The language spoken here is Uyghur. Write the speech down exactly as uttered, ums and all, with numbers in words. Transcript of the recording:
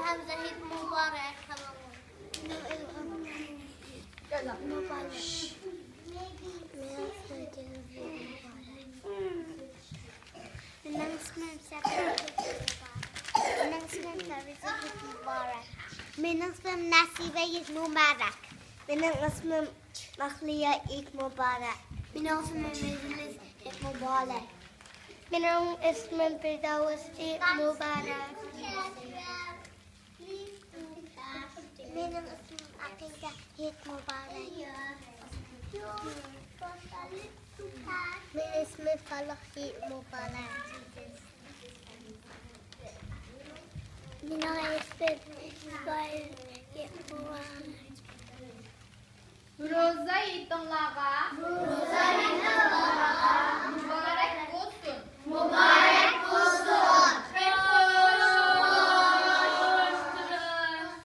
ھەمزە ھېيت مۇبارەك. مۇبارەك. مېنىڭ ئىسمىم سەپەر ھېيت مۇبارەك. مېنىڭ ئىسمىم پەرۋىزە ھېيت مۇبارەك. مېنىڭ ئىسمىم نەسىبە ھېيت مۇبارەك. مېنىڭ ئىسمىم مەخلىيا ھېيت مۇبارەك. مېنىڭ ئىسمىم مەجلىس ھېيت مۇبارەك. مېنىڭ ئىسمىم پىردەۋس ھېيت مۇبارەك. مېنىڭ ئىسمىم ئەقىدە ھېيت مۇبارەك. مېنىڭ ئىسمىم سالىھ ھېيت مۇبارەك. مېنىڭ ئىسمىم ئىسمائىل ھېيت مۇبارەك. روزا ھېيتىڭلارغا. روزا ھېيتىڭلارغا.